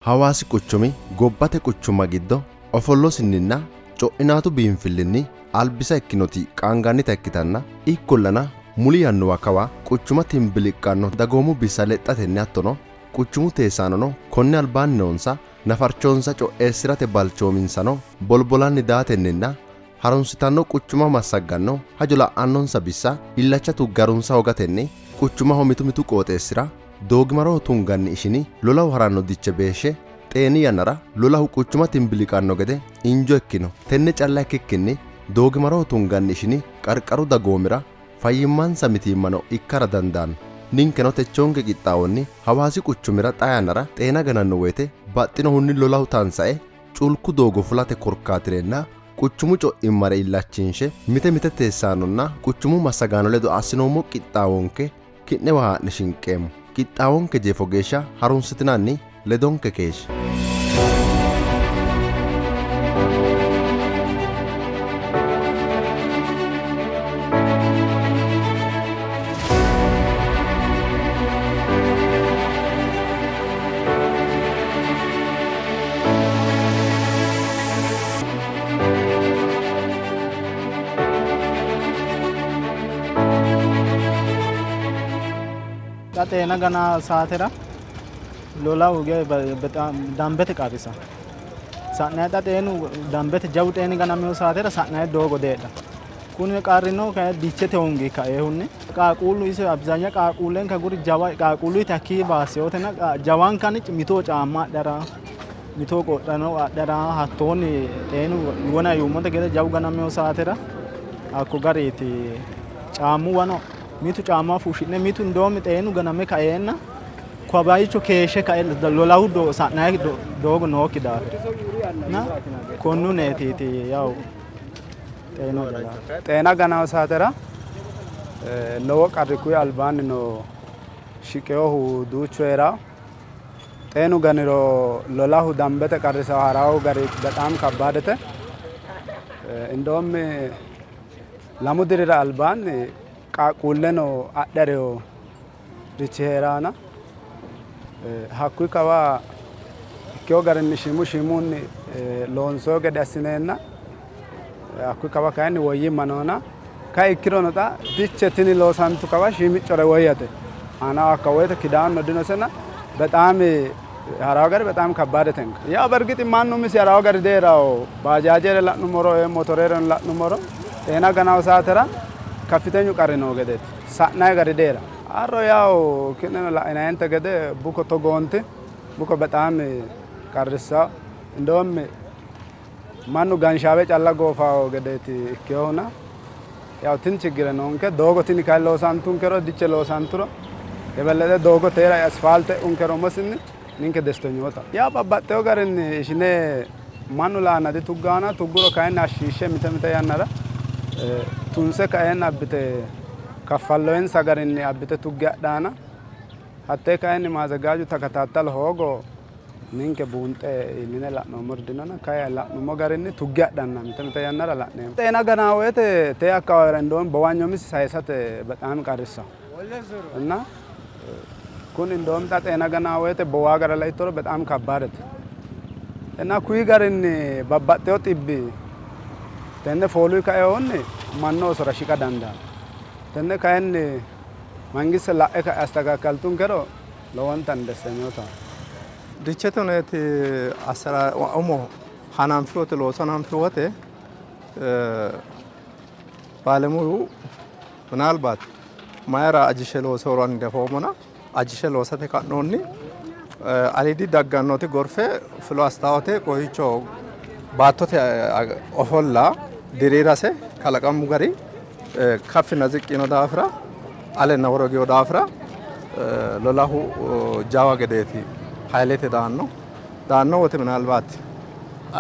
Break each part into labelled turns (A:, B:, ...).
A: Hawaasi quchumi gobbate quchumma giddo ofollosinninna co'inaatu biinfillinni albisa ikkinoti qaangannita ikkitanna, ikkollana muli yannuwa kawa quchuma timbiliqqanno dagoomu bissa lexxatenni hattono quchumu teesaanono konni albaanni noonsa nafarchonsa co'eessi'rate balchoominsano bolbolanni daatenninna harunsitanno quchuma massagganno hajo la'annonsa bissa illacha tugge harunsa hoogatenni quchumaho mitu mitu qooxeessira doogimaroho tunganni ishini lolahu haranno diche beeshshe xeeni yannara lolahu quchuma timbiliqanno gede injo ikkino. Tenne calla ikkikkinni doogimaroho tunganni ishini qarqaru dagoomira fayyimmansa mitiimmano ikkara dandaanno. Ninkeno techoonke qixxaawonni Hawaasi quchumira xaa yannara xeena gananno woyte baxxinohunni lolahu tansae culku doogo fulate korkaatirenna quchumu co'immare illachinshe mite mite teessaanonna quchumu massagaano ledo assinoommo qixxaawonke ki'newa haa'ne shinqeemmo. Qixxaawonke jeefo geeshsha harunsitinanni ledonke keeshshe.
B: Xa xeena gana saatera lolahu hige dambete qarrisa. Sa'nayi xa xeenu dambete jawu xeeni ganamino saatera sa'nayi doogo deedha. Kuni qarrino kayi dichete hoongi kaeehunni qaaquullu ise abizanya qaaquullenka guri jawa qaaquullu hakkii baaseyotena jawankani mitoo caamma adhara mitoo qodhano adhara hattoonni xeenu wona yuummote gede jawu ganamino saatera hakko gariiti caammuwano mitu caamma fushshi'ne mitu indoomi xeenu ganame kaeenna kawayicho keeshshe kae lolahu sa'nayi doogo nookki daafira konnu neetiiti yawu xeenu
C: xeena ganawo saatera lowo qarri kuyi albaanni no shiqeyohu duuchu hee'rawo. Xeenu ganiro lolahu dambete qarrisawo harawo gari bexaam kabbaadete. Indoommi lamu dirira albaanni qaaqquulleno adhe reyo richi hee'raana hakkuyi kawa ikkeyo garinni shiimu shiimunni loonsoyi gede assineenna hakkuyi kawa kayinni woyyimma noona. Kayi ikkirono xa diche tini loosantu kawa shiimiccore woyyate. Aanaho hakka woyte kidaanno dinosena bexaami harawo gari bexaami kabbaadetenka. Yaw bergixi mannu umisi harawo gari diheerawo. Baajaajere la'nummoro motorereno la'nummoro xeena ganawo saatera kaffitenyu qarri noo gedeeti. Sa'nayi gari diheera. Arro yaw ki'neno la'inayinte gede buko togoonti buko bexaami qarrissawo. Indoommi mannu ganshaawe calla goofawo gedeeti ikkeyohuna yaw tini chiggire noonke. Doogo tini kayi loosantunkero diche loosanturo yebellexe doogo teera asfaalte unkero umosinni ninke destenyoota. Yaw babbaxxeyo garinni ishine mannu laanna dituggaana tugguro kayinni hashshiishshe mite mite yannara tunse kaeenna abbite kaffalloyensa garinni abbite tugge adhaana hattee kayinni maazegaaju takataattalo hoogo ninke buunxe iilline la'noommori dinona kayi la'nummo garinni tugge adhanna mite mite yannara la'neemmo. Xeena ganaa woyte tee akkawaawera indoom bowanyo misi sayisate bexaami qarrissawo እና kun indoom xa xeena ganaa woyte bowaa gara laittoro bexaami kabbaadete እና kuyi garinni babbaxxeyo xibbi tenne fooluyi kaeehunni mannu oosora shiqa dandaanno. Tenne kayinni mangiste la'e ka'e astakakaltunkero lowontanni dessenyotaho.
D: Dichete huneeti assara umo hananfi wote looso hananfi wote baalemuyu ምናልባት mayra ajishe looseworo ani diafoommona ajishe loosate ka'noonni aliidi daggannoti gorfe fulo astawote koicho baattote ofolla diriirase kalaqamu gari kaffinna ziqqi yino daafira alenna woro higino daafira lolahu jawa gedeeti haylete daanno daanno wote ምናልባት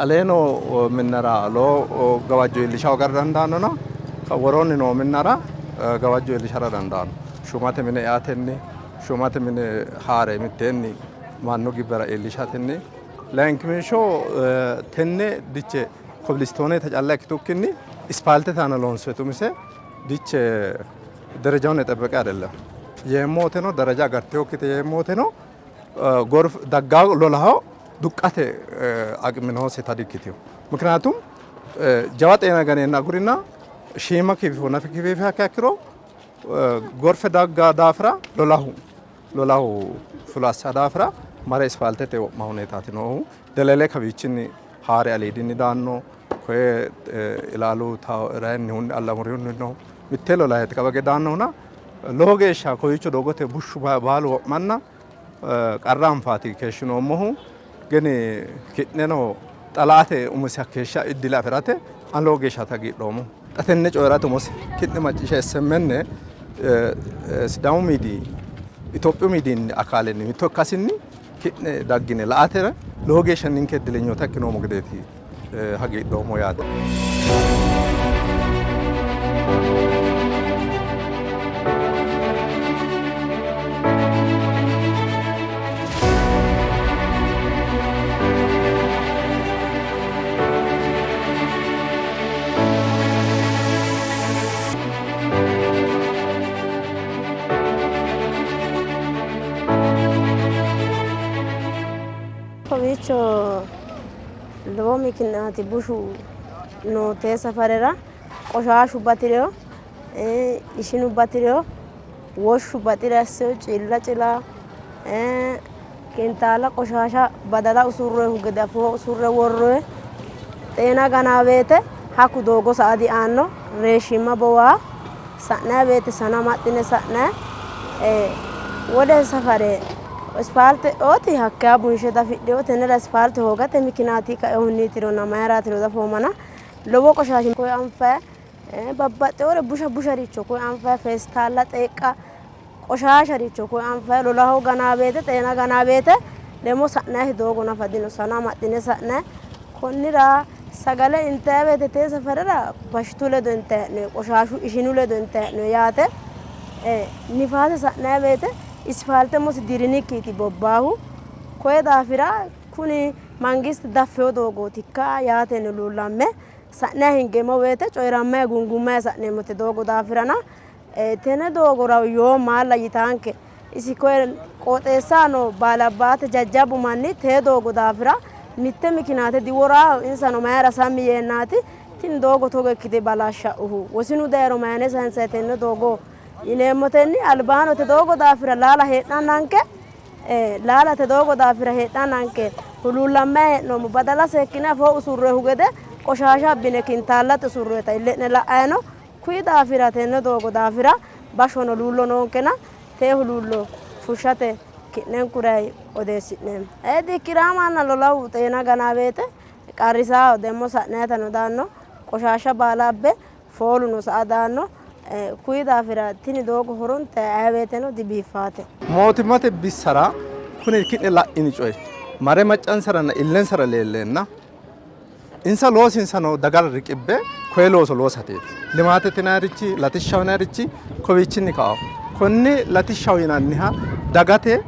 D: alee noo minnara lowo gawajjo iillisha hoogara dandaannona woroonni noo minnara gawajjo iillishara dandaanno. Shumate mine eatenni shumate mine haare mitteenni mannu gibbera iillishatenni layinkimeeshsho tenne diche kobilistoonete calla ikkitukkinni ispaaltete aana loonsoyite umise diche derejawun yexebbeqe አይደለም yeemmo woteno daraja agarteyokkite yeemmo woteno gorf daggaa lolaho Duqqate aqimi nooseta dikkitino. Mikniyaatum jawa xeena ganeenna agurina shiima kiififo nafi kifiifiha ikkiro gorfe dagga daafira lolahu lolahu fulo assa daafira mare isfaaltete wo'ma huneetaati noohu. Delele kawiichinni haare aliidinni daanno koye ilaalu rayinihunni allamurihunni no mitte lolaheeti kawa daannohuna lowo geeshsha kowiicho doogote bushshu baalu wo'manna qarra anfaati keeshshinoommohu. Gini ki'neno xa la''ate umisi hakkeeshsha iddile afi'rate ani lowo geeshsha hagiidhoommo. Xa tenne coyi'rate umosi ki'ne macciishsha SMN Sidaamu miidiyi Itophiyu miidiyi akaalenni mitto ikkasinni ki'ne daggine la''ate lowo geeshsha ninke iddilenyoota ikkinoommo gedeeti hagiidhoommo yaate.
E: Kowiicho lowo mikinaati bushu noote safarera qoshaashu bati'reyo ishinu bati'reyo woshshu baxire asseyo cilla cila kintaala qoshaasha badala usurroyihu gede afoo usurre worroyi xeena ganaa woyte hakku doogo sa''a diaanno reeshshimma bowaa sa'nayi woyte sana amaxxine sa'nayi wole safare ispaalte eoti hakkeya bunshe diafidhino tennera ispaalte hoogate mikinaati kainohunniitironna mayiraatiro diafoommana lowo qoshaashi koye anfayi babbaxxewore busha busharicho koye anfayi feestaalla xeeqqa qoshaasharicho koye anfayi lolaho ganaa woyte xeena ganaa woyte demo sa'nayi doogo nafa dino sana amaxxine sa'nayi konnira sagale intayi woyte tee safarera bashtu ledo intayi hee'noyi qoshaashu ishinu ledo intayi hee'noyi yaate nifaase sa'nayi woyte isfaalte umosi dirinikkiiti bobbaahu koye daafira kuni mangiste daffeyo doogootikka yaatenni huluullamme sa'nayi hingeemmo woyte coyirammayi gungummayi sa'neemmote doogo daafirana tenne doogora yoo maalla yitaanke isi koye qooxeessaho noo baalabbaate jajjabbu manni tee doogo daafira mitte mikinaate diworaaho insano mayira sammi yeennaati tini doogo togo ikkite balashsha'uhu wosinu dayiro mayine sayinsayi tenne doogo yineemmotenni albaanote doogo daafira laala heedhannanke laalate doogo daafira heedhannanke huluullammayi hee'noommo badala seekkine afoo usurroyihu gede qoshaasha abbine kintaallate usurroyita ille'ne la'ayi no kuyi daafira tenne doogo daafira bashono huluullo noonkena tee huluullo fushshate ki'nenkuray odeessi'neemmo. Dikkiraamanna lolahu xeena ganaa woyte qarrisaaho demmo sa'nayitano daanno qoshaasha baala abbe fooluno sa'a daanno kuyi daafira tini doogo horonta aye woyteno dibiiffaate.
D: Mootimmate bissara kuni ki'ne la'ini coyi mare maccansaranna illensara leelleenna insa loosinsano daga riqibbe koye looso loosateeti. Limaatete yinannirichi latishshaho yinannirichi kowiichinni kao. Konne latishshaho yinanniha dagate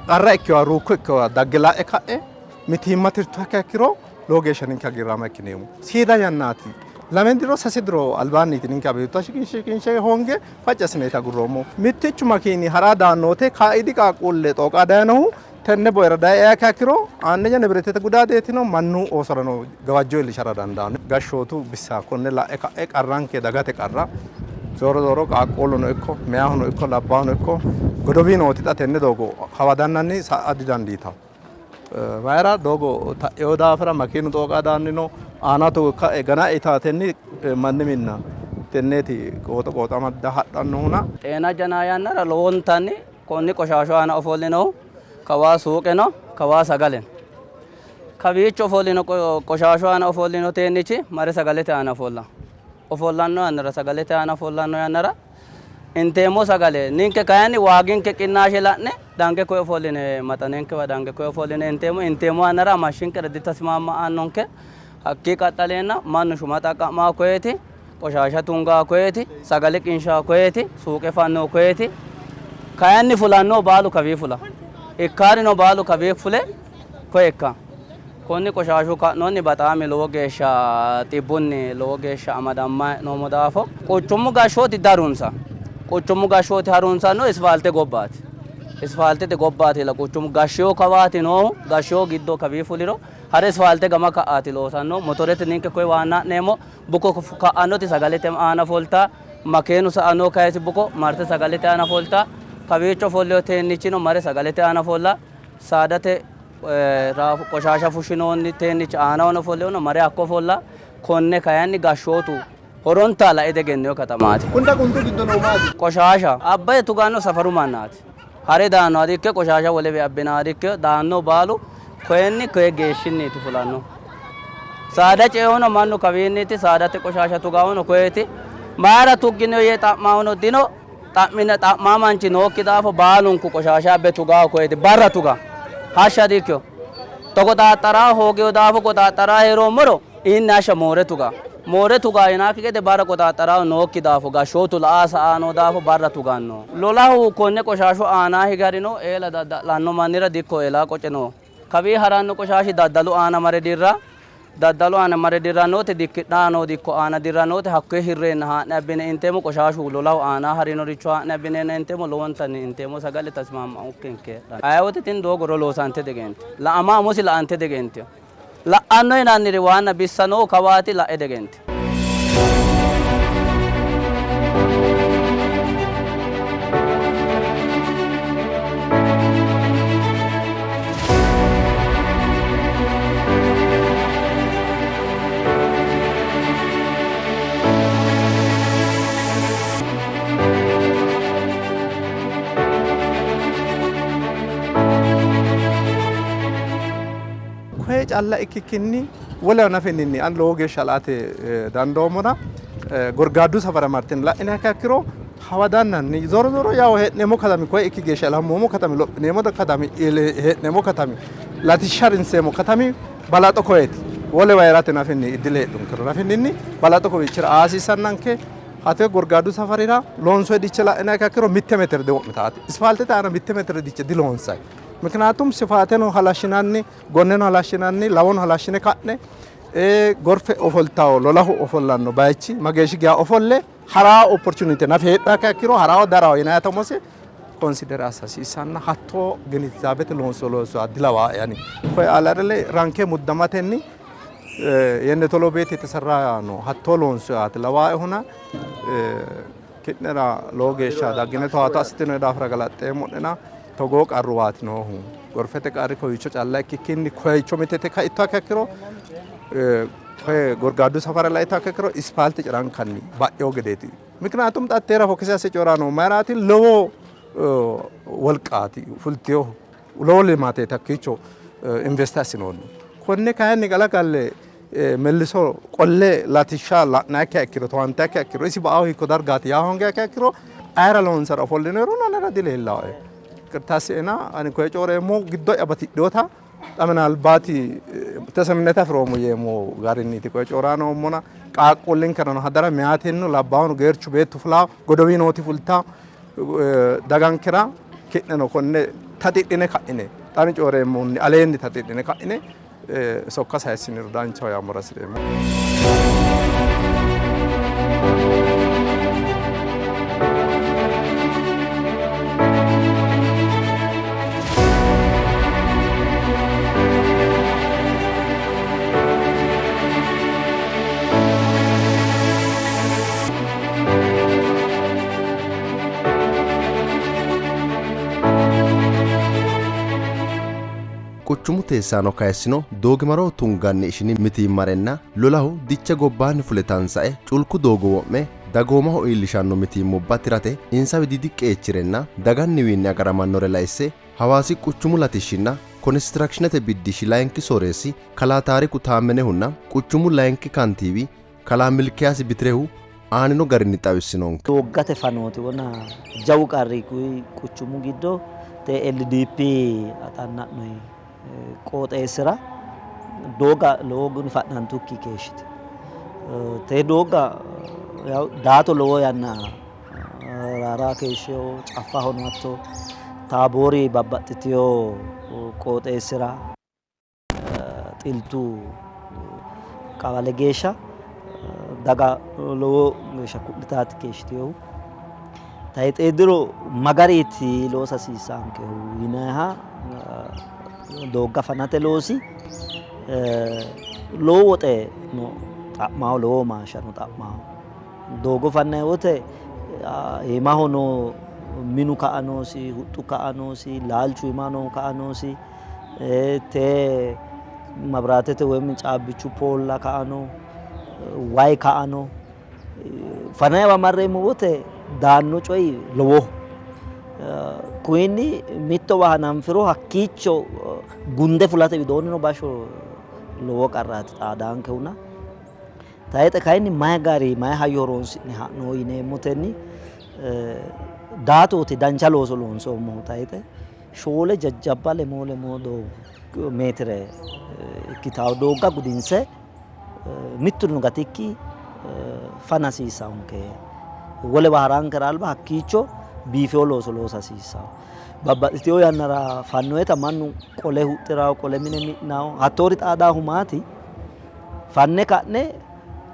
D: qarra ikkewa ruukko ikkewa dagge la'e ka'e mitiimma tirtuha ikkiro lowo geeshsha ninke hagiirraamma ikkineemmo. Seeda yannaati. Lame diro sase diro albaanniiti ninke abeetto shiqinshe shiqinshe hoonge facci assineeti agurroommo. Mittichu makiini hara daannote kaidi qaaqquulle xooqa dayinohu tenne boera daye eaka ikkiro aanneja nibiretete gudaateetino mannu oosorano gawajjo iillishara dandaanno. Gashshootu bissa konne la'e ka'e qarranke dagate qarra zooro zooro qaaqquulluno ikko meyahuno ikko labbaahuno ikko godowi nooti xa tenne doogo hawadannanni sa''a didandiitanno. Mayira doogo ta'eyo daafira makiinu xooqa daanni no aana togo ka'e gana itaatenni manni minna tenneeti qooxo qooxo amadda hadhannohuna.
F: Xeena janaa yannara lowontanni konni qoshaashu aana ofollinohu kawaa suuqe no, kawaa sagale no. Kawiicho ofollino qoshaashu aana ofollino teennichi mare sagalete aana ofolla. Ofollanno yannara sagalete aana ofollanno yannara inteemmo sagale ninke kayinni waaginke qinnaashe la'ne dange koye ofolline maxanenkewa dange koye ofolline inteemmo inteemmo yannara hamashshinkera ditasimaamma'annonke. Hakkii qaxxaleenna mannu shuma xaqqa'maa koyeeti, qoshaasha tungaa koyeeti, sagale qinshaa koyeeti, suuqe fanno koyeeti. Kayinni fulanno baalu kawii fula. Ikkaarino baalu kawii fule koye ikka. Konni qoshaashu ka'noonni baxaami lowo geeshsha xibbunni lowo geeshsha amadamma noommo daafo quchumu gashshooti darunsa. Quchumu gashshooti harunsanno isfaalte gobbaati. Isfaaltete gobbaati la quchumu gashshewo kawaati noohu gashshewo giddo kawii fuliro hare isfaalte gama ka'aati loosanno. Motorete ninke koye waanna ha'neemmo buko ka'annoti sagalete aana folta makeenu sa'anno kayisi buko marte sagalete aana folta kawiicho ofolleyo teennichino mare sagalete aana folla saadate raafu qoshasha fushshinoonni teennichi aanahono ofolleyono mare hakko ofolla konne kayinni gashshootu horonta lae diegennino katamaati.
D: Kunda qunxu giddo noo maati?
F: Qoshasha abbaye tuganno safaru mannaati. Hare daanno adikke qoshasha wolewi abbina adikke daanno baalu koyenni koye geeshshinniiti fulanno. Saada ceehuno mannu kawiinniiti saadate qoshasha tugahuno koyeeti. Mayira tuggino yee xa'mahuno dino xa'mine xa'maa manchi nookki daafo baalunku qoshasha abbe tugaho koyeeti barra tuga hashsha dikkino. Togo xaaxxaraa hoogiyo daafo qoxaaxxaraa heeroommoro inni hashsha moore tuga. Moore tuga yinaakki gede barra qoxaaxxaraa nookki daafo gashshootu la'aa sa'aa noo daafo barra tuganno. Lolahu konne qoshashu aanaa higarino eela dadda'lanno mannira dikko eelaa qoce no. Kawii haranno qoshaashi daddalu aana mare dirra daddalu aana mare dirrannote dikkidhaano dikko aana dirrannote hakkoye hirreenna haa'ne abbine inteemmo qoshashu lolahu aana harinoricho haa'ne abbineenna inteemmo lowontanni inteemmo sagale tasimaamma ukkinke heedhanno. Aye wote tini doogoro loosante diegentino. La'ama umosi la'ante diegentino. La'anno yinanniri waanna bissa noo kawaati la'e diegentino.
D: Koye calla ikkikkinni wolewa nafinninni ani lowo geeshsha la''ate dandoommona Gorgaaddu safara martine la'iniha ikkiro hawadannanni zoro zoro yawo hee'neemmo katami koye ikki geeshsha ilammoommo katami lophineemmo katami hee'neemmo katami latishsha harinseemmo katami balaxo koyeeti. Wolewa hee'rate nafinni iddile heedhunkero nafinninni balaxo kowiichira aa hasiissannanke. Hate Gorgaaddu safarira loonsoyi diche la'iniha ikkiro mitte meetire diwo'mitaate. Isfaaltete aana mitte meetire diche diloonsayi. ምክንያቱም ስፋቴን halashshinanni gonneno halashshinanni lawono halashshine ka'ne gorfe ofoltawo lolahu ofollanno bayichi mageeshshi geya ofolle haraa opportunity nafi heedhakka ikkiro harawo darawo yinayata umose consider assa hasiissanna hattoo ginizaabete loonso looso dilawa yani koye alarele ranke muddamatenni yenne tolo beet የተሰራ ነው hattoo loonso yaate lawaehuna ki'nera lowo geeshsha daggine towaatto assitinoyi daafira galaxxeemmo'nena togoo qarruwaati noohu. Gorfete qarri kowiicho calla ikkikkinni koyicho mitete kaitto ikkiro koye Gorgaaddu safara laitto ikkiro ispaalte cirankanni ba'eyo gedeeti. ምክንያቱም xatteera fokkise asse coyiraa noo mayiraati lowo wolqaati fultiyohu lowo limateeti hakkiicho invest assinoonni. Konne kayinni galagalle መልሶ qolle latishsha la'nayikkiha ikkiro towaantayikkiha ikkiro isi ba'ahu hiikko dargaati yaa hoongiha ikkiro ayera loonsara ofollinoro anera dileellaae. ይቅርታ asseena ani koye coyireemmohu giddo'ya batidhinota xa minalbaati ተሰሚነት afiroommo yeemmo garinniiti koye coyiraa noommona qaaqquullinkerano hadara meyaatenno labbaahuno geerchu beettu fulaa godowii nooti fultaa dagankera ki'neno konne taxidhine ka'ine xa ani coyireemmohunni aleenni taxidhine ka'ine sokka sayissiniro danchaho yaammora hasireemmo.
A: Quchumu teessaano kayissino doogimaroho tunganni ishini mitiimmarenna lolahu diche gobbaanni fule tansae culku doogo wo'me dagoomaho iillishanno mitiimmubba tirate insa widiidi qeechirenna daganniwiinni agaramannore laisse Hawaasi quchumu latishshinna konistirakshinete biddishshi layinki sooreessi kalaa Taariku Taammenehunna quchumu layinki kantiiwi kalaa Milkiyaasi Bitirehu aanino garinni xawissinonke.
G: Dooggate fanooti wona jawu qarri quchumu giddo te LDP axanna'noyi qooxeessira doogga lowo guni fa'nantukki keeshshite. Te doogga daato lowo yanna raara keeshsheyo caffahono hatto Taaboori babbaxxiteyo qooxeessira xiltu qawale geeshsha daga lowo geeshsha ku'litaati keeshshiteyohu. Tayixee diro magariiti loosa hasiissaankehu yinayiha doogga fanate loosi lowo woxe no xa'maho, lowo maasha no xa'maho. Doogo fannayi wote iimaho noo minu ka'a noosi, huxxu ka'a noosi, laalchu iima noohu ka'a noosi, tee mabiraatete woyim caabbichu poolla ka'a no, wayi ka'a no. Fanayiwa marreemmo wote daanno coyi lowoho. Kuyinni mittowa hananfiro hakkiicho gunde fulate widoonnino bashsho lowo qarraati xaadaankehuna. Tayixe kayinni mayi gari mayi hayyo horoonsi'ne ha'no yineemmotenni daatooti dancha looso loonsoommohu tayixe shoole jajjabba lemoo lemoo meetire ikkitawo doogga gudinse mitturino gatikki fana hasiissanke. Wolewa harankera alba hakkiicho biifewo looso loosa hasiissanno. Babbaxxitewo yannara fannoyeta mannu qole huxxirawo, qole mine mi'nawo. Hattoori xaadaahu maati? Fanne ka'ne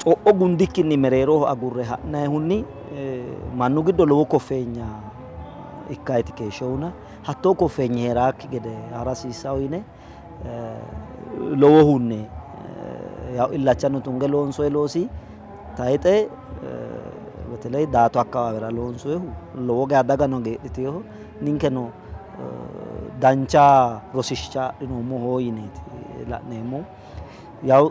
G: co'o gundikkinni mereeroho agurre ha'nayihunni mannu giddo lowo koffeenya ikkayti keeshshehuna hattoo koffeenyi hee'raakki gede hara hasiissanno yine lowohunni yaw illachano tunge loonsoyi loosi tayixe beteley Daato akkawaawera loonsoyihu lowo geya dagano hagiidhitinoho ninkeno dancha rosishsha adhinoommoho yineeti la'neemmohu. Yaw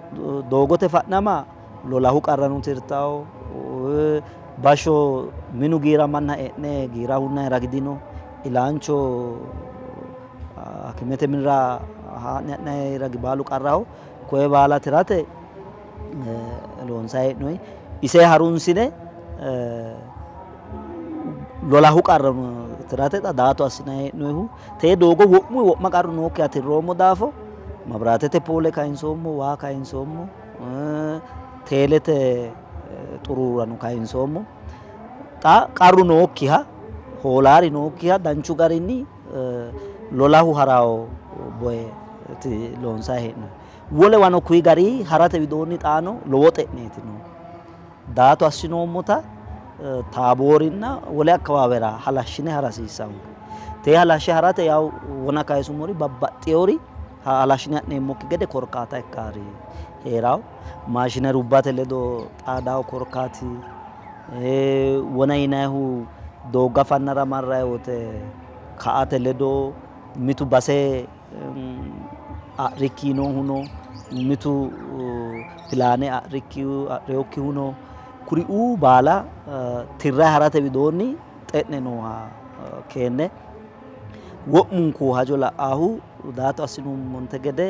G: doogote fa'nama lolahu qarrano tirtawo, bashsho minu giiramanna e'ne giira hunnayi ragi dino, ilaancho hakimete minira haa'ne ha'nayi ragi baalu qarraho, koye baala tirate loonsayi hee'noyi. Ise harunsine lolahu qarrano tirate xa daato assinayi hee'noyihu. Tee doogo wo'muyi wo'ma qarru nookkiha tirroommo daafo mabiraatete poole kayinsoommo, waa kayinsoommo, teelete xuruurano kayinsoommo. Xa qarru nookkiha hoolaari nookkiha danchu garinni lolahu harawo boyeti loonsayi hee'noyi. Wolewano kuyi gari harate widoonni xaano lowo xe'neeti no. Daato assinoommota Taaboorinna wole akkawaawera halashshine hara hasiissannonke. Tee halashshe harate yaw wona kayisummori babbaxxinori halashshine ha'neemmokki gede korkaata ikkaari hee'rawo. Maashinerubbate ledo xaadawo korkaati, wona yinayihu doogga fannara marrayi wote ka''ate ledo mitu base a'rikki noohu no, mitu pilaane a'rinokkihu no. Kuriuu baala tirrayi harate widoonni xe'ne nooha keenne wo'munku hajo la'aahu daato assinummonte gede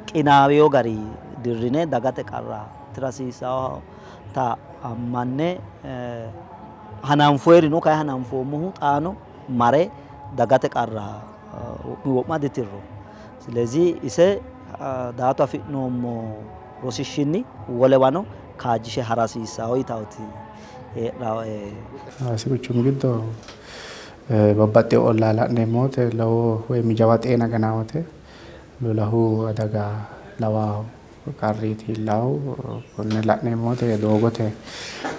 G: qinaawino gari dirrine dagate qarra tira hasiissannota ammanne hananfoyiri no, kayi hananfoommohu xaano mare dagate qarra wo'munni wo'ma ditirro. Silezi ise daato afi'noommo rosishshinni wolewano kaajjishe hara hasiissanno yitawoti heedhawoe.
H: Hawaasi quchumi giddo babbaxxewo ollaa la'neemmo wote lowo woyimi jawa xeena ganaa wote lolahu adaga lawawo qarriiti iillaahu. Konne la'neemmo wote doogote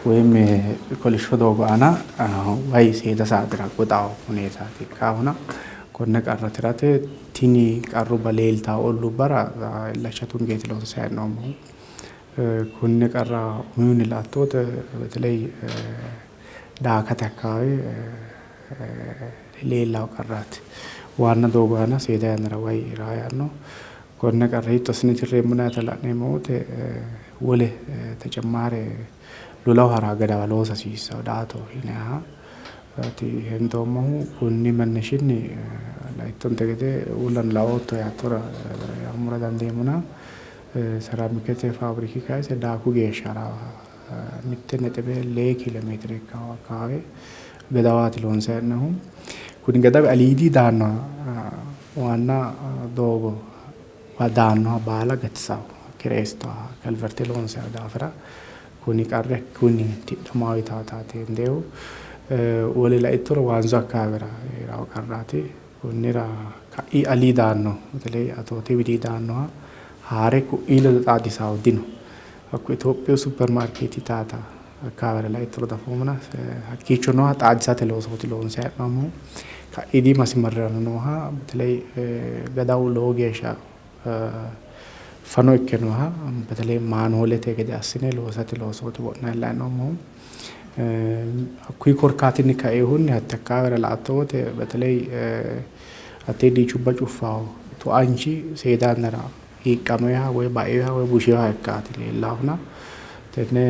H: woyimi kolishsho doogo aana wayi seeda saatera goxawo huneetaati ikkaahuna konne qarra tirate tini qarrubba leeltawo olluubbara illacha tungeeti loonsayi hee'noommohu. Konne qarra umihunni la''atto wote beteley Daakate akkawaawe leellawo qarraati. Waanna doogo aana seeda yannara wayi raa yaanno. Konne qarra hiitto assine tirreemmo yinannita la'neemmo wote wole tecemmaare lolahu hara gadawa loosa hasiissanno daato yinannihaati hendoommohu. Konni mannishinni laittonte gede uullano laootto yaattora yaammora dandeemmona seraamikete faabriki kayise daaku geeshsha 1.2 kiilomeetire ikkanno akkawaawe gadawaati loonsanni hee'noonnihu. Kuni gadawi aliidi daannoha waanna doogo daannoha baala gatisanno kireessitawo kelverte loonsanni daafira kuni qarri hakkunni tidhamanno yitawotaati hendeehu. Wole laittoro waanzu akkawaawera hee'rawo qarraati. Konnira ka'i alii daanno beteley atoote widii daannoha haa're ku'ii ledo xaadisawo dino. Hakku Itophiyu supermaarkeeti taata akkawaawera laittoro diafoomona hakkiicho nooha xaadisate loosooti loonsanni hee'noommohu. Ka'iidi masimarirano nooha በተለይ gadawu lowo geeshsha fano ikke nooha በተለይ maanhoolete gede assine loosate loosooti wo'naallanni hee'noommohu. Hakkuyi korkaatinni kainohunni hatte akkawaawera la''atto wote በተለይ hattee diichubba cuffawo tuanchi seeda yannara hiiqqameha woy baeha woy busheha ikkaati leellaahuna tenne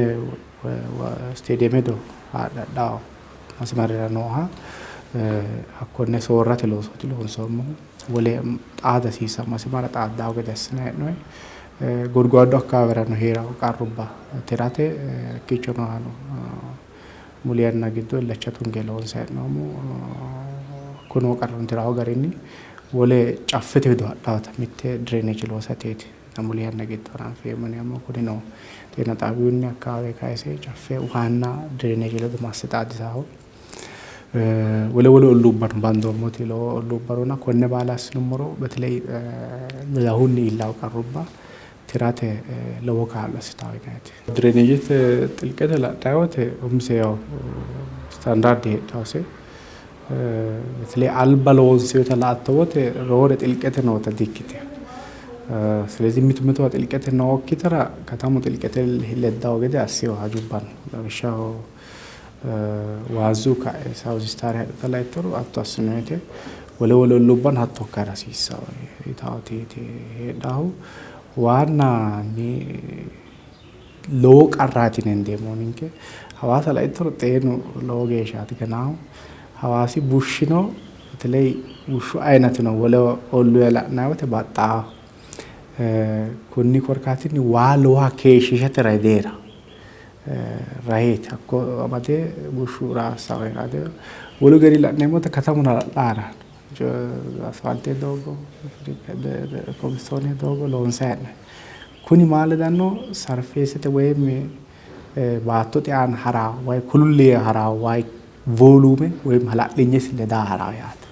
H: isteediyeeme haadhe hadhawo masimarira nooha hakkonne soorrate loosooti loonsoommohu. Wole xaada hasiissanno masimara xaaddawo gede assinayi hee'noyi. Gurguwaaddu akkawaawera hee'rawo qarrubba tirate hakkiicho noohano muli yanna giddo illacha tunge loonsayi hee'noommo. Hakko noo qarra tirawo garinni wole caffete wido hadhawota mitte drainage loosateeti muli yanna giddo hananfeemmo yineemmo. Kunino ጤና ጣቢያውኒ አካባቢ kayise caffe waanna drainage ledo masse xaadisaho. Wole wole olluubbano bandoommoti lowo olluubba konne baala assinummoro በተለይ lolahunni iillawo qarrubba tirate lowo kaa'lo assitawo yinayiiti. Drainagete xilqete la'nayi wote umise yaw standard heedhawose. በተለይ alba loonseyota la''atto wote roore xilqete noota di''ikkitewo. ስለዚህ mitu mitowa xilqete nookkitera katamu xilqete leddawo gede assewo hajubba no. Lawishshaho waazzu ka'e South Star hadhuta laittoro hatto assinoyite wole wole olluubbano hatto ikkara hasiissawo yitawoti heedhahu. Waanna lowo qarraati yine hendeemmohu ninke. Hawaasa laittoro xeenu lowo geeshshaati ganaahu. Hawaasi bushshino በተለይ bushshu ayinatino wole olluuwa la'nayi wote baxxaaho. Konni korkaatinni waa lowoha keeshshiishate rahe deeraho. Raheeti hakko amade bushshu raassawo yaate. Wolu gari la'neemmo wote katamuno hala'la haranno. Asfaalte doogo, kobilistoone doogo loonsayi hee'noyi. Kuni maa ledanno sarfeesete woyim baattote aana harawo wayi kululli yee harawo wayi volume woyim hala'linyesi ledaa harawo yaate.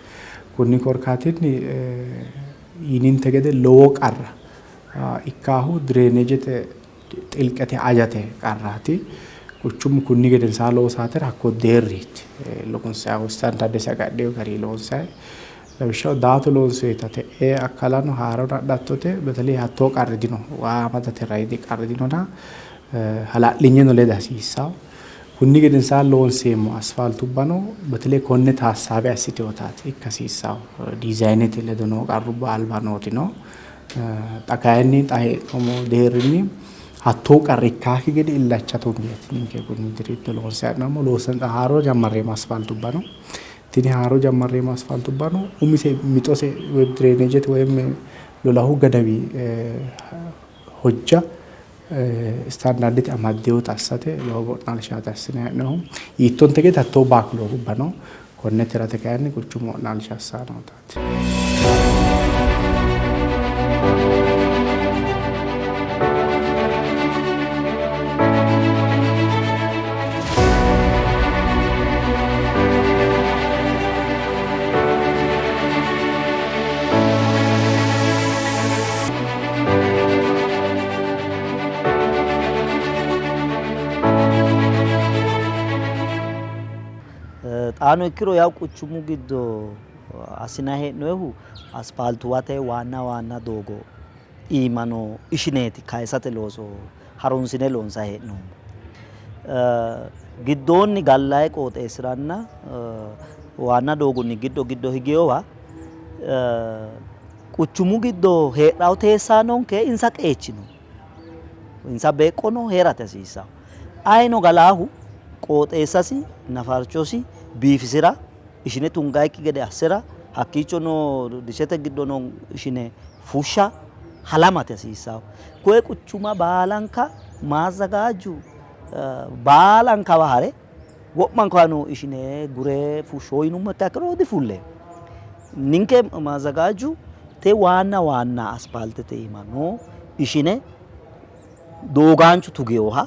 H: Konni korkaatinni yininte gede lowo qarra ikkaahu drainagete xilqete ajate qarraati. Quchumu kunni gedensaa loosaatera hakko deerriiti loonsayihu standardesi agadheyo gari loonsayi. Lawishshaho daato loonsoyita te'ee akkalano haaro adhattote በተለይ hattoo qarri dino waa amadate rayiidi qarri dinona hala'linyeno leda hasiissawo. Kunni gedensaa loonseemmo asfaaltubbano በተለይ konne taassaabe assitewotaati ikka hasiissawo. Diizaayinete ledo noo qarrubba alba nooti no. Xa kayinni xa hee'noommo deerrinni hattoo qarri ikkaakki gede illacha tungeeti ninke kunni diri giddo loonsayi hee'noommo. Loosan haaro jammarreemmo asfaaltubbano tini haaro jammarreemmo asfaaltubbano umise mixose drainagete woyim lolahu gadawi hojja standardete amaddewota assate lowo wo'naalshaati assinayi hee'noommohu. Hiittonte gede hattoo backlogubba no. Konne tirate kayinni quchumu wo'naalsha assanni nootaati.
G: Xaano ikkiro yaw quchumu giddo assinayi hee'noyihu asfaaltuwate waanna waanna doogo iima noo ishineeti kayisate looso harunsine loonsayi hee'noommo. Giddoonni gallayi qooxeessiranna waanna doogonni giddo giddo higeyowa quchumu giddo heedhawo teessaanonke insa qeechi no, insa beeqqo no heerate hasiissawo. Ayino galaahu qooxeessasi nafarchosi biifisira ishine tungayikki gede assira hakkiicho noo dishete giddo noo ishine fushsha halamate hasiissawo. Koye quchuma baalanka maazzagaaju baalankawa hare wo'mankawa noo ishine gure fushsho yinummo ikkiro difulleemmo. Ninke maazzagaaju te waanna waanna asfaaltete iima noo ishine doogaanchu tugeyoha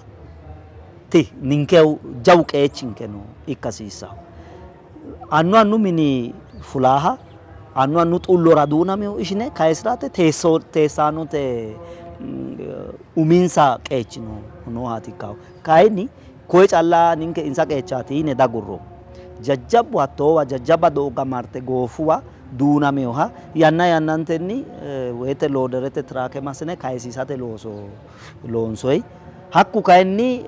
G: ti ninkehu jawu qeechinke no ikka hasiissawo. Annu annu mini fulaaha annu annu xullora duunameyo ishine kayisirate teessaanote uminsa qeechi noohaati ikkahu. Kayinni Koye calla ninke insa qeechaati yine dagurroommo. Jajjabbu hattoowa jajjabba doogga marte goofuwa duunaminoha yanna yannantenni woyte looderete tiraake massine kayisiisate looso loonsoyi. Hakku kayinni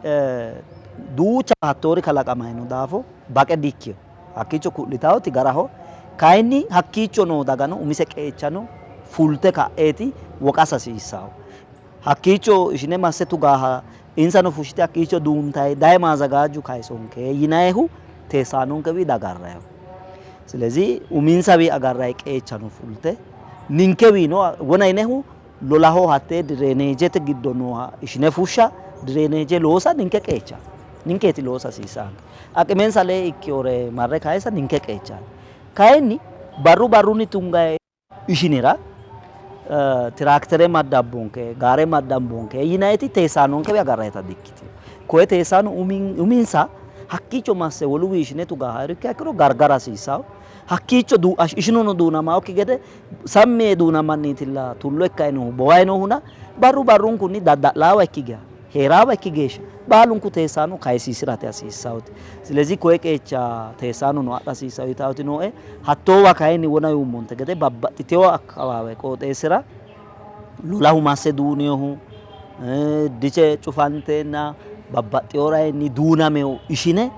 G: duucha hattoori kalaqamayi no daafo baqe dikkino. Hakkiicho ku'litawoti garaho. Kayinni hakkiicho noo dagano umise qeechano fulte ka'eeti woqasa hasiissawo. Hakkiicho ishine masse tugaaha insano fushshite hakkiicho duuntayi daye maazagaaju kayisonke yinayihu teessaanonkewi dagarrayiho. Silezi uminsawi agarrayi qeechano fulte ninkewiino wona yinehu lolaho hattee direeneejete giddo nooha ishine fushsha direeneeje loosa ninke qeecha ninkeeti loosa hasiissaanke. Aqimensa lee ikkiyore marre kayisa ninke qeechaati. Kayinni barru barrunni tungayi ishinira tiraaktere maddabbonke, gaare maddambonke yinayiti teessaanonkewi agarrayita dikkitino. Koye teessaano uminsa hakkiicho masse woluwi ishine tugaha ikkiha ikkiro gargara hasiissawo. Hakkiicho ishinuno duunamaokki gede sammi yee duunamanniitilla tullo ikkayi noohu bowayi noohuna barru barrunkunni dadda'laawa ikki geya hee'raawa ikki geeshsha baalunku teessaano kayisiisi'rate hasiissawote. Silezi koye qeecha teessaanono adha hasiissawo yitaawoti nooe. Hattoowa kayinni wona yuummonte gede babbaxxitewo akkawaawe qooxeessira lolahu masse duuninohu diche cufanteenna babbaxxewo rayinni duunamino ishine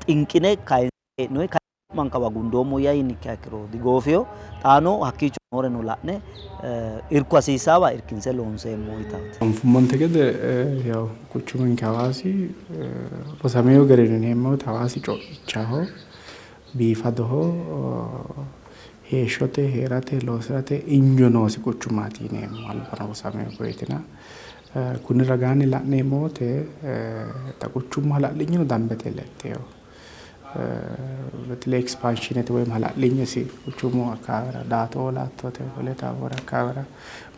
G: xinqine kayinse hee'noyi. Wo'mankawa gundoommo yaa yinikkiha ikkiro digoofino. Xaano hakkiicho nooreno la'ne irko hasiissaawa irkinse loonseemmo yitaati.
H: Anfummonte gede yaw quchuminke Hawaasi rosamino garinni yineemmo woyte Hawaasi co'ichaho, biifadoho, heeshshote hee'rate loosi'rate injo noosi quchumaati yineemmo albano rosamino koyeetina. Kunni ragaanni la'neemmo woyte xa quchumu hala'linyino dambete lexxeyo. በተለይ ኤክስፓንሽነት ወይም hala'linyesi quchumu akkaawera Daato Olattote wole Taabora akkaawera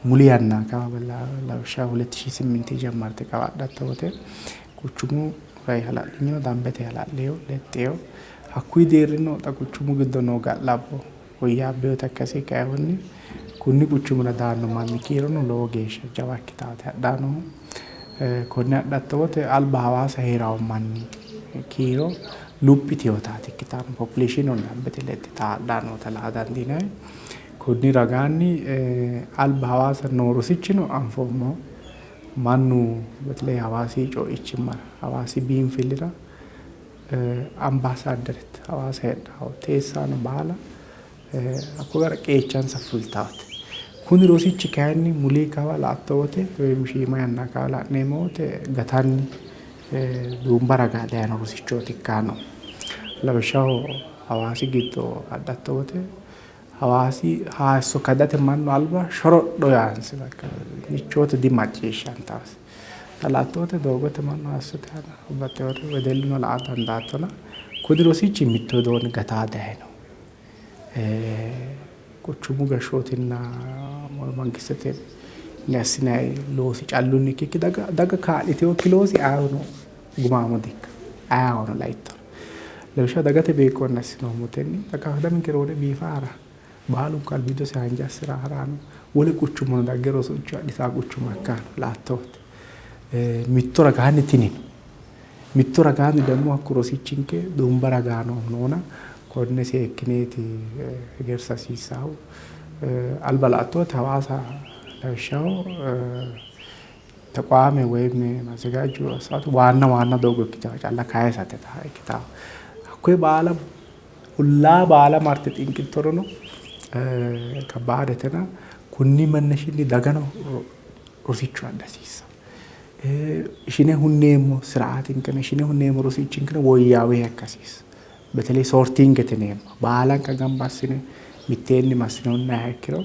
H: muli yanna kawa lawishshaho 2008 jammarte kawa adhatto wote quchumu rayi hala'linyino dambete hala'liyo lexxiyo hakkuyi deerrino xa quchumu giddo noo ga'labbo woyyaabbinota ikkase kainohunni kunni quchumira daanno manni kiirono lowo geeshsha jawa ikkitaate hadhannohu. Konne adhatto wote alba Hawaasa hee'rawo manni kiiro luphi yitinotaati ikkitanno. Population dambete lexxita hadhanni noota la'a dandiinanni. Konni ragaanni alba Hawaasa noo rosichino anfoommoho. Mannu በተለይ Hawaasi co'ichimmara Hawaasi biinfillira ambaasaadderete Hawaasa heedhawo teessaano baala hakko gara qeechansa fultaate. Kuni rosichi kayinni muli kawa la"atto wote woyim shiima yanna kawa la'neemmo wote gatanni duumba raga dayino rosichooti ikkanno. Lawishshaho Hawaasi giddo adhatto wote Hawaasi hayisso kadate mannu alba shorodho yaansi bakka michoote dimacciishshantasi. Xa la"atto wote doogote mannu hayissote aana babbaxxewore wedelluno la"a dandaattona kuni rosichi mitto widoonni gataa dayino. Quchumu gashshootinna mangistete assinayi loosi callunni ikkikki daga kaa'liteokki loosi ayeehono gumaamo dikkanno. Ayeehono laittoro. Lawishshaho dagate beeqqonni assinoommotenni xa kataminke roore biifa hara baalunku albiidosi haanja assira harano wole quchumano dagge rosicho adhitaa quchuma ikkano la"atto wote. Mitto ragaanni tini no. Mitto ragaanni ደግሞ hakku rosichinke duumba ragaa noona konne seekkineeti hegersa hasiissahu. Alba la"atto wote Hawaasa lawishshaho ተቋሜ ወይም ማዘጋጁ ሰዓት ዋና ዋና doogo ikkitawo calla kayisate ikkitawo. Hakkuyi baala ollaa baala marte xinqittorono kabbaadetena kunni mannashinni dagano rosicho adha hasiissawo. Ishine hunneemmo siraatinkeno ishine hunneemmo rosichinkeno woyyaawe ikka hasiissawo. በተለይ ሶርቲንግete yineemmo baalanka gamba assine mitteenni massine hunnayiha ikkiro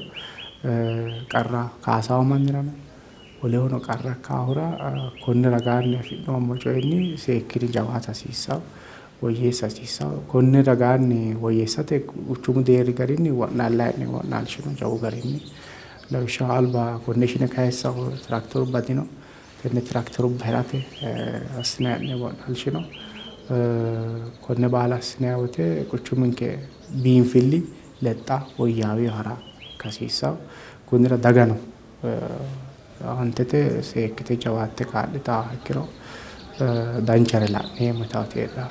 H: qarra kaasawo mannirano wolehono qarra ikkaahura konni ragaanni afi'noommo coyinni seekkine jawaata hasiissawo woyyeessa hasiissawo. Konni ragaanni woyyeessate quchumu deerri garinni wo'naallayi hee'noyi wo'naalshi no jawu garinni. Lawishshaho alba konne ishine kayissawo tiraakterubba dino. Tenne tiraakterubba hirate assinayi hee'noyi wo'naalshi no. Konne baala assinayi wote quchuminke biinfilli lexxa woyyaawe hara ikka hasiissawo. Kunnira dagano aantete seekkite jawaatte kaa'litaha ikkiro Danchare la'neemmo yitaati heedhaa.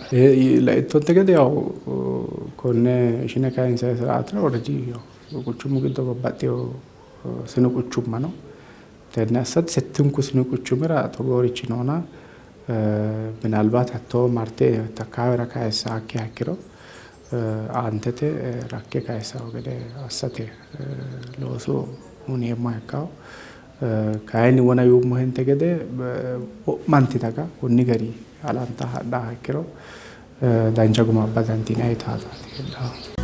H: Laittonte gede yawu konne ishine kayinsanni siraatira already quchumu giddo babbaxxewo sinu quchumma no. Tenne assate settunku sinu quchumira togoorichi noona minalbaat hattoo marte akkawaawera kayissaakkiha ikkiro aantete rakke kayissawo gede assate looso uyineemmoha ikkawo. Kayinni wona yuummohente gede wo'manti daga konni gari halanta hadhaha ikkiro dancha guma abba dandiinanni yitaataati heedhahu.